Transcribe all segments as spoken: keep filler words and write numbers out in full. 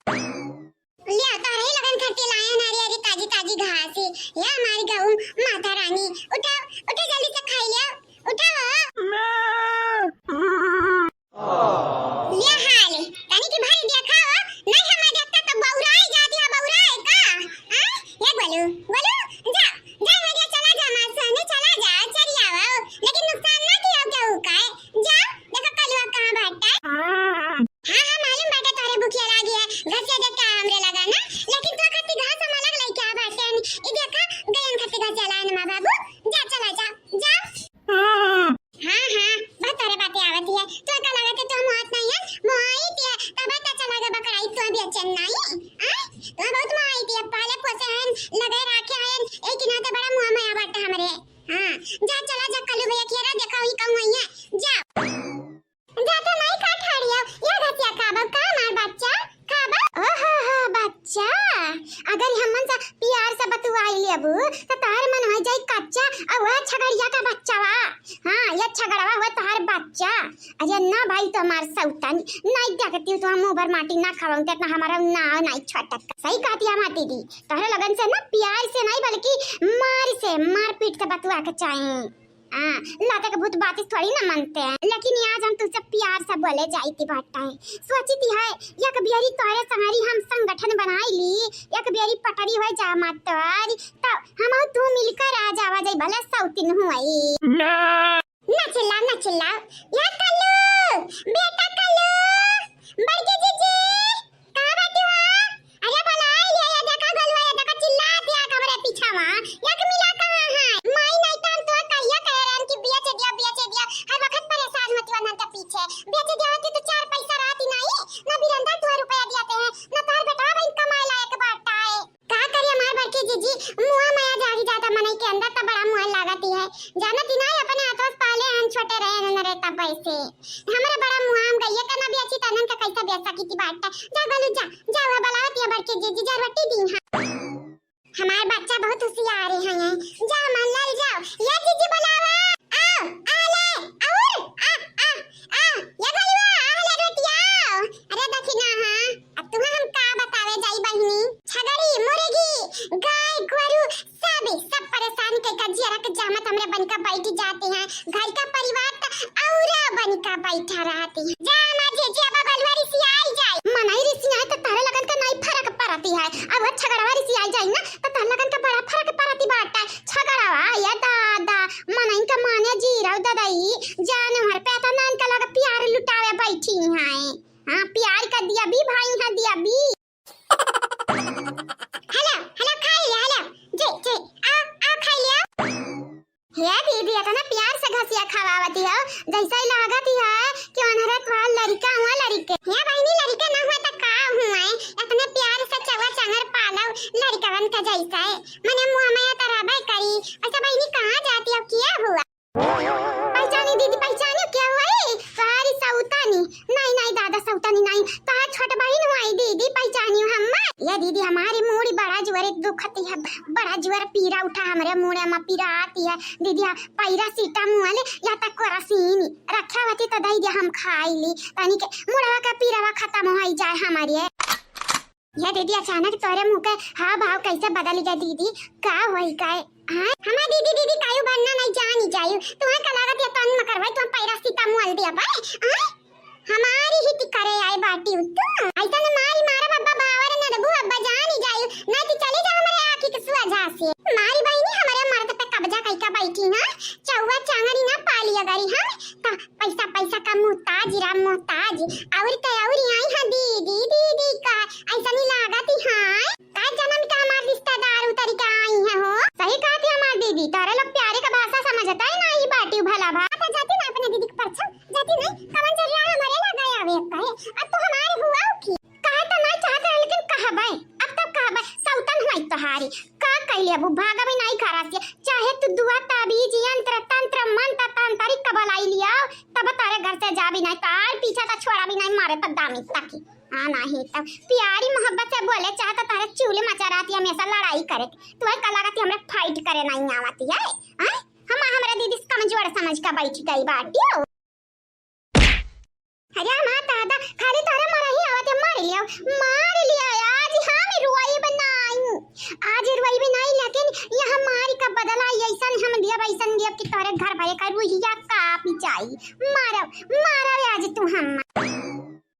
लिया, तोहरे ही लगन खातिर लाया नारी, अरे ताजी ताजी घास है। या हमारी गऊ माता रानी, उठा, उठा जल्दी से खाई लिया, उठा हो। ये हाल है, तनी की भाई देखा हो, नहीं हमें देखता तो बौराई जाती है, बौराई का? हाँ? ये बोलू, बोलू, जा, जा मरिया, चला जा, मार सोने, चला जा, चरिया आओ, लेकिन नुकसान ना किया क्या हो का है? जा, देखो कलुआ कहाँ बैठा है। हाँ, हाँ, मालूम बाटे तोहरे भुखिया लागी है, घसिया देख के हमरे लगा ना, लेकिन तो खत्ती घास हम अलग लेके आ बाटे। ई देखा, गयन खत्ती घास चला है ना, माँ बाबू, जा, चला जा, जा। हाँ, हाँ, बहुत तोहरे बातें आवत है, तो का लागत है, तो हम हाथ नहीं है, मोहाई दिया, तब तो चला गया बकराई, तो भी अच्छा नहीं, आय? तो बहुत मोहाई दिया, पालक को से हन, लगे राखे हन, एक ही नाते बड़ा मुँह में आ बाटे हमरे। हाँ, जा, चला जा, कल्लू भैया, खेरा देखा हुई कहूँ है, जा। जाता नहीं का ठाड़ियो, या घसिया खाबो का हमार बच्चा? खाबो? ओ हो हो, बच्चा, अगर हमन से प्यार से बतुआई लेबू, त तोहर मन हो जाई कच्चा, और वह छगड़िया का बच्चा वा। हाँ, ये छगड़वा हुआ तोहर बच्चा। अरे ना भाई, तो हमार सौतन, नहीं देखती हूँ, तो हम मुँह भर माटी ना खाऊं, इतना हमारा नाव नहीं छोटक। सही कहती है हमार दीदी, तोहरे लगन से ना प्यार से नहीं, बल्कि मार से, मारपीट से बतुआ के चाही। हाँ, लाते के भूत बातिस थोड़ी ना मनते हैं, लेकिन आज हम तुझसे प्यार से बोले जाई थी बात है। सोची थी है, एक बियरी तोहरे संगरी हम संगठन बनाई ली, एक बियरी पटरी हो जा मातोरी, तो हम तू मिलकर आ जावा जाई, भले सौतिन हुई। ना। ना चिल्ला, ना चिल्ला, या कल्लू, बेटा कल्लू, बड़की जीजी, कहाँ बाटी हो? अरे बोलाई ले, ये देखा गलुआ, ये देखा चिल्ला दिया हमरे पीछा मा। एक मिला कहाँ है? माई नहीं तो हम तो कहिया कह रहे हैं कि बेच दिया, बेच दिया। हर वक्त परेशान होती वरना के पीछे। बेच दिया होती तो चार पैसा रहती नहीं, ना बिरंदा तुहा रुपया दिया ते हैं, ना तोहर बेटवा बहन कमाए लायक बाटा है। का करी हमार बड़की जीजी, मुआ मया जागी जाता मनई के अंदर त बड़ा मुआ लागती है। जानती नहीं अपने हाथों से पाले हन छोटे रहे हन रे तब से। हमरा बड़ा मुआम गइया का ना बेची तनन का कैसा बेच सकी थी बाटा। जा गोलू जा, जा वह बलावत या बड़के जीजी जा रोटी दी हाँ। हमार बच्चा बहुत होशियार है, जा मान लाल जाओ। या जीजी बुलावा, आओ, आ ले, और, आ, आ, आ, या गोलुआ, आ ले रोटिया, अरे दखिना हाँ, अब तुम्हें हम का बतावे जाई बहिनी, छगड़ी, मुर्गी, गाय, गोरू, सब, सब परेशान के का जियरा के जामत हमरे बनिका बैठ जाते हैं। घर का परिवार त औरा बनिका बैठा रहती है। जा हमार जीजी अब बलुआ रिसियाई जाए। मनई रिसियाए त तहरे लगन का नाई फरक परती है। अब वो छगड़वा रिसियाई जाए ना त तहरे लगन का बड़ा फरक परती बाटा। छगड़वा, ये दादा, मनई का माने जीरो ददई, जानवर पे त नान का लग प्यार लुटावे बैठी हैं। हाँ, प्यार का दिया भी भाई, हाँ दिया भी। हेलो, हेलो, खाई लिया, हेलो। जी, जी, आओ, आओ, खाई लिया। हे दीदी, इतना प्यार से घसिया खवावती हो, जैसे ही लागत ही है कि उन्हरे तोहार लड़िका हुआ, लड़िके। हे बहिनी, लड़िका ना हुआ त का हुआ है? इतने प्यार से चवा चंगर पालो, लड़िकवन के जैसे है। मने मुँह में तरहबे करी। अच्छा बहिनी, कहाँ जाती हो, क्या हुआ? पहचानी दीदी, पहचानी क्या हुआ है? तोहारी सौतानी। नहीं, नहीं दादा, सौतानी नहीं, तोहार छोट बहिन हुआ है दीदी, पहचानी हूँ हम। ये दीदी, हमारी मूड़ी बड़ा जुअर दुखती है, बड़ा जुअर पीरा उठा हमरे मूड़े में पीरा आती है दीदी। हाँ, पैरासिटामोल या तक कोरासीनी रखे होती तो दे दे, हम खाई ली, तनी के मुड़वा का पीरावा खत्म हो जाए हमारे। ये दीदी, अचानक तोरे मुँह के हाव भाव कैसे बदल गया दीदी? का होई का है? हाँ? हमार दीदी, दीदी कायू बनना नहीं जानी चाहिए। तुम्हें का लागत है तन मकरवाई, तुम पैरासिटामोल दिया पाए? हाँ? हमारी ही ती करे आए बाटी उत्तू। ऐसा ने मारी मारा बब्बा बावर न दबू अब्बा जानी जायू। नहीं तो चले जा हमारे आँखी के सुआ झांसे। मारी बहिनी हमारे मर्द पे कब्जा कई का बैठी ना। चौवा चांगरी ना पाली अगरी हम। त पैसा, पैसा का मोहताज, राम मोहताज। और तो और आई है दीदी, दीदी का। ऐसा नहीं लागत ही, हाँ? का जन्म का हमार रिश्तेदार उतरी का आई है हो? सही कहती हमार दीदी, तारे लोग प्यारे का भाषा समझता ही नहीं बाटी भला भा। तो जाती ना अपने दीदी के परछम, जाती नहीं, कवन जरिया हमारे लगा आवे कहे। अब तो हमारे हुआ की। कहा तो नहीं चाहत रहे, लेकिन कहबे, अब तब कहबे, सौतन हुई तोहारी। का कैले अब भागबे नहीं करा से, चाहे तू दुआ ताबीज, यंत्र, तंत्र, मंत्र, तंत्री कबलाई लिया, तब तारे घर से जा भी नहीं, तार पीछा तो छोड़ा भी नहीं, मारे तब दामी तकी। हाँ, नहीं तब प्यारी मोहब्बत से बोले चाहता, तारे चूल्हे मचा रहती, हमेशा लड़ाई करे। तुम्हें का लागत है, हमरे फाइट करे नहीं आवती है? हैं? हम हमरा दीदी से कमजोर समझ का बैठ गई बाटी हो। अरे हमार दादा, खाली तोरे मरही आवत है, मार लिया, मार लिया। आज रोइबे नाहीं, लेकिन यह मारी का बदला अइसन हम लियब, अइसन लियब कि तोहरे घर भरे का रुइया काँपि जाई। मारब, मारब आज तू हम।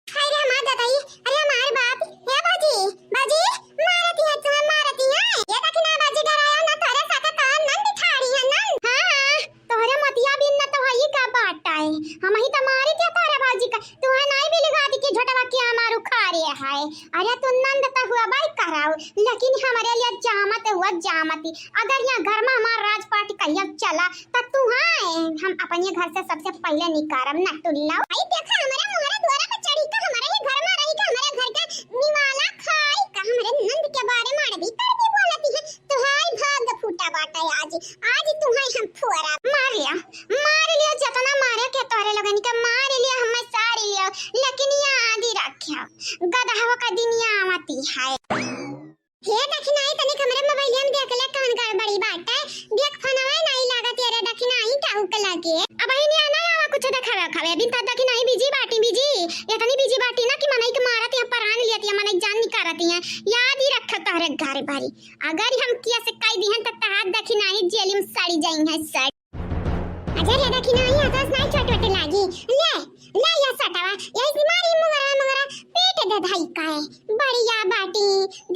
हाय रे हमार ददाई, अरे हमार बाप, हे भौजी, भौजी, मारती है तुम्हें, मारती है। ये देखी ना भौजी, डराया ना, तोहरे साथ तो नंद ठाड़ी है, नंद। हाँ, हाँ, तोहरे मोतिया बिन न तो हई का बाटा है। हमही तो मारी थे तोहरे भौजी का, तुम्हें नाहीं मिली गादी की झोटवा के हमार उखाड़े है। अरे तू नंद तो हुआ बाई कराओ, लेकिन हमरे लिए जामत हुआ जामती। अगर यहाँ घर में हमार राजपाट कहिया चला, त तू हाँ, हम अपने घर से सबसे पहिले निकारब ना टुल्ला। आई देखा, हमरे मोहरा दुआरा पे चढ़ी का, हमरे ही घर में रही का, हमरे घर के निवाला खाई का, हमरे नंद के बारे में अड़बी तड़बी बोलती है। तो हाय भाग फूटा बाटा आज, आज तुम्हें हम फुअरा मार लिया, मार लिया, जतना मारे के तोहरे लोगन के मार लिया, हमें सार लिया, लेकिन याद ही रखिया, गदहवा का दिन आवती है। हे दखिनाई, तनिक हमरे मोबाइलिया में देख ले, कौन गड़बड़ी बाटे। देख, फोनवा नाहीं लागत, ये रे दखिनाई, केहू के लगे। अबहीं निया नाहीं आवा कुछ देखावे खावे, अभी तक दखिनाई बिजी बाटी, बिजी। इतनी बिजी बाटी ना कि मनई के मारत या परान लियत या मनई जान निकारत या। याद ही रख तोहरे घर भरी। अगर हम किया से कह दिहन त तहार दखिनाई जेल में सड़ी जाई है, सड़। अजर ये दखिनाई, हथस नाहीं चोट वोट लागी। ले, ले ये सटवा, ये बीमारी मुंगरा मुंगरा पेट दे धाई का है। बढ़िया बाटी।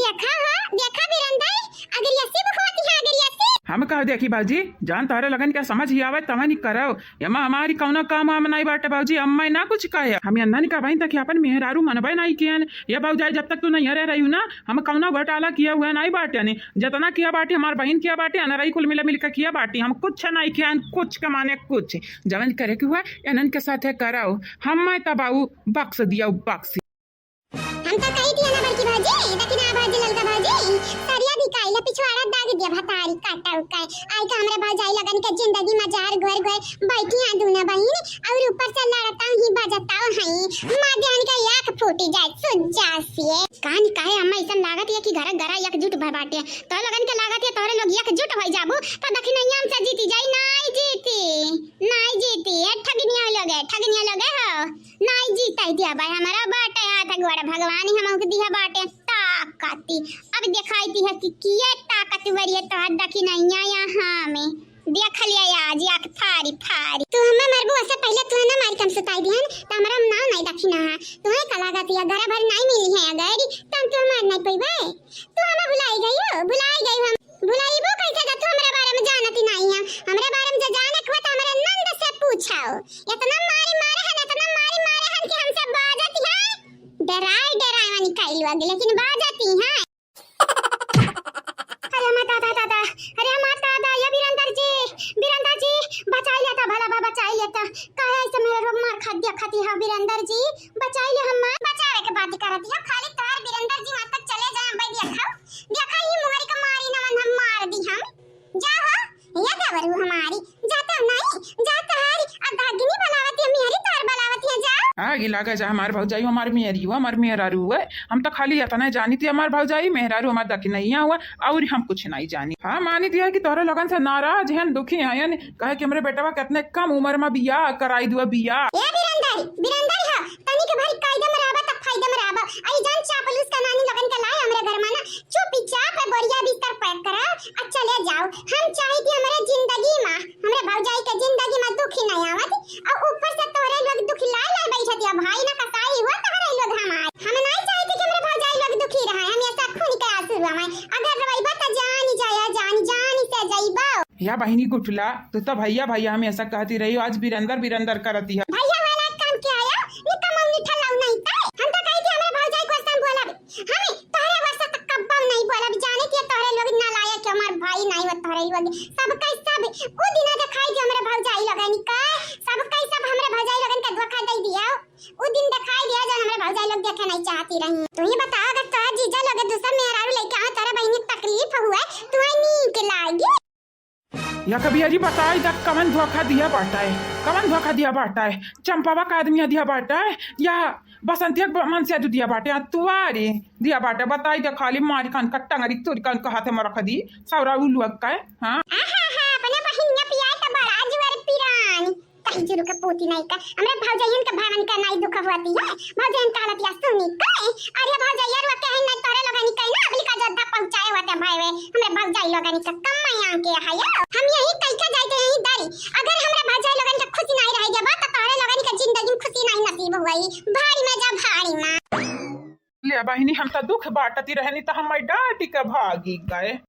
देखा हो, देखा बिरंदर, अगर ये सिब होती है, अगर ये सिब। हम कहा देखी भौजी, जान तोहरे लोगन के समझ ही आवे, तवन ही करव। एमा हमारी कौनो काम वाम नाहीं बाटे भौजी, अम्मा ना कुछ कहे। हम एन्हन का बहिन तक अपन मेहरारू मनबे नाहीं कियन। ये भौजाई जब तक तू नैहरे रही ना, हम कौनो घोटाला किया हुआ नाहीं बाटे ने। जतना किया बाटे हमार बहिन किया बाटे, अनरई कुल मिला मिल के किया बाटे। हम कुछ नाहीं कियन, कुछ के माने कुछ। जवन करे के हुआ, एन्हन के साथे करव। हम मैं तबाऊ बक्स दिया, बक्स। हम तो कही थी ना बड़की भौजी, देखी ना भौजी, ललका भौजी, सरिया भी काइला पिछवाड़ा दाग दिया भतारी काटा उकाए। आई का हमरे भौजाई लोगन के जिंदगी में जहर घोर घोर बैठी हैं दोनों बहिन, और ऊपर से लड़ता ही बजता है। माँ देहन का आँख फूटी जाए सुज्जा से। कहानी काहे अम्मा ऐसन लागत है कि घर गरा एकजुट भर बाटे। तो लोगन के लागत है तोहरे लोग एकजुट हो जाबू तो दखिनैया हमसे जीती जाई, नाहीं जीती, नाहीं जीती। ए ठगनिया लोग, ए ठगनिया लोग हो। नाहीं जीताई दिया भाई, हमारा बाटे हाथ गोड़ भगवान ही हमहू के दिया बाटे ताकती। अब देखाई दिया कि किए ताकतवर ये तोहर दखिनैया यहाँ में। देख लिया आज आँख फारी फारी। तू हमें मरबू, उससे पहिले तू ना मारी कम सुताई दिहन, त हमरा नाव नाहीं दखिना है। तुम्हें का लागत या घरा भर नाहीं मिली है अगर, त हम तू मार नाहीं पइबे। तू हमें भुलाई गई हो, भुलाई गई हो हम। भुलाइबो कैसे जब तू हमरे बारे में जानत ही नाहीं है। हमरे बारे में जे जाने के हुआ त हमरे नंद से पूछाओ। इतना मारी मारे हन, इतना मारी मारे हन कि हमसे बाजत है। डराए डराए वाली काइल वाली, लेकिन बाजत ही है। अरे हमार दादा, दादा, अरे हमार दादा, ये बिरंदर जी, बिरंदर जी, बचाई लेता भला बा, बचाई लेता। काहे ऐसे मेरे लोग मार खा दिया खाती है बिरंदर जी, बचाई ले हमार। बचावे के बात करती हो, खाली तोहार बिरंदर जी वहाँ तक चले जाए, हम बैठ खाओ। देखा ही मुहरी का मारी नवन हम मार दी हम। जा हो, ये देवरू हमारी, जाता नहीं, जाता हरी, अब धागिनी बलावत है, मेहरी तार बलावत है, जाओ। आगी लागा जा हमार भौजाई, हमार मेहरी हुआ, हमार मेहरारू हुआ। हम तो खाली इतना जानी थी, हमार भौजाई, मेहरारू हमार दखिनैया हुआ, और हम कुछ नहीं जानी। हाँ, मानी दिया कि तोहरे लोगन से नाराज हन, दुखी हन, कहे कि हमरे बेटवा कितने कम उम्र में बियाह कराई दुआ बियाह। ए बिरंदर, बिरंदर है, तनी के भारी कायदा में रहबा त फायदा में रहबा। आई जान चापलूस का नानी लोगन के लाए हमरे घर में ना, चुपचाप बोरिया बिस्तर पैक करा, अच्छा ले जाओ। हम चाहे कि हमरे जिंदगी में, हमरे भौजाई के जिंदगी में दुखी नहीं आवत, और ऊपर से तोहरे लोग दुखी लाए लाए बैठत या भाई ना कसाई हुआ तोहरे लोग हमार। हम नहीं चाहते कि हमरे भौजाई लोग दुखी रहे, हम ऐसा खून के आंसू रोवे। अगर रोइबा त जान जाया, जान, जान से जाइबा। या बहिनी गुठला, तू तो भैया भैया हमेशा कहती रही हो, आज बिरंदर बिरंदर करती है। भैया वाला काम क्या आया? निकम्मा निठल्ला नहीं तो। हम तो कही कि हमरे भौजाई को ऐसा बोला। हमें तोहरे वर्षा तक कब्बा नहीं बोला, अब जाने के तोहरे लोग नालायक है, हमार भाई नहीं हो तोहरे लोग। सब का सब वो दिन देखाई जो हमरे भौजाई लोगन का, सब का सब हमरे भौजाई लोगन का धोखा दे दिया। वो दिन देखाई दिया जो हमरे भौजाई लोग देखे नहीं चाहती रही। तू ही बता, अगर तोहरा जीजा लोग दूसरा मेहरारू लेके आवे, तोहरे बहिनी के तकलीफ हुए, तुम्हें नीक लागी? या कभी अजी बताई दा कवन धोखा दिया बाटा है, कवन धोखा दिया बाटा है? चंपावा का आदमी दिया बाटा है या बसंतिया के मन से दिया बाटे? आ तुआरी दिया बाटे, बताई दे खाली मारी कान का टंगरी तोरी कान का हाथे में रख दी, सौरा उलुआ का है, हाँ? आहा हा, अपने बहिनिया पिया त बड़ा जुआर पिरान। कहीं जुरु के पोती नहीं का, हमरे भौजाइयन के भावन का नहीं दुख होती है। भौजाइयन का हालत या सुनी का, अरे भौजाइया रुआ के है नहीं तोरे लोगनी कहीं ना अगली का जद्दा पहुँचाए होते। भाई वे, हमरे भौजाई लोगन का कम माया के है यो। हम यही कई का जाइते यही दारी। अगर हमरे भौजाई लोगन का खुशी नहीं रह गया बा, तो तोहरे लोगन का जिंदगी में खुशी नहीं नसीब हुई। भारी में जा, भारी में। ले बहिनी, हम तो दुख बांटती रहनी, तो हम डांटी के भागी गए।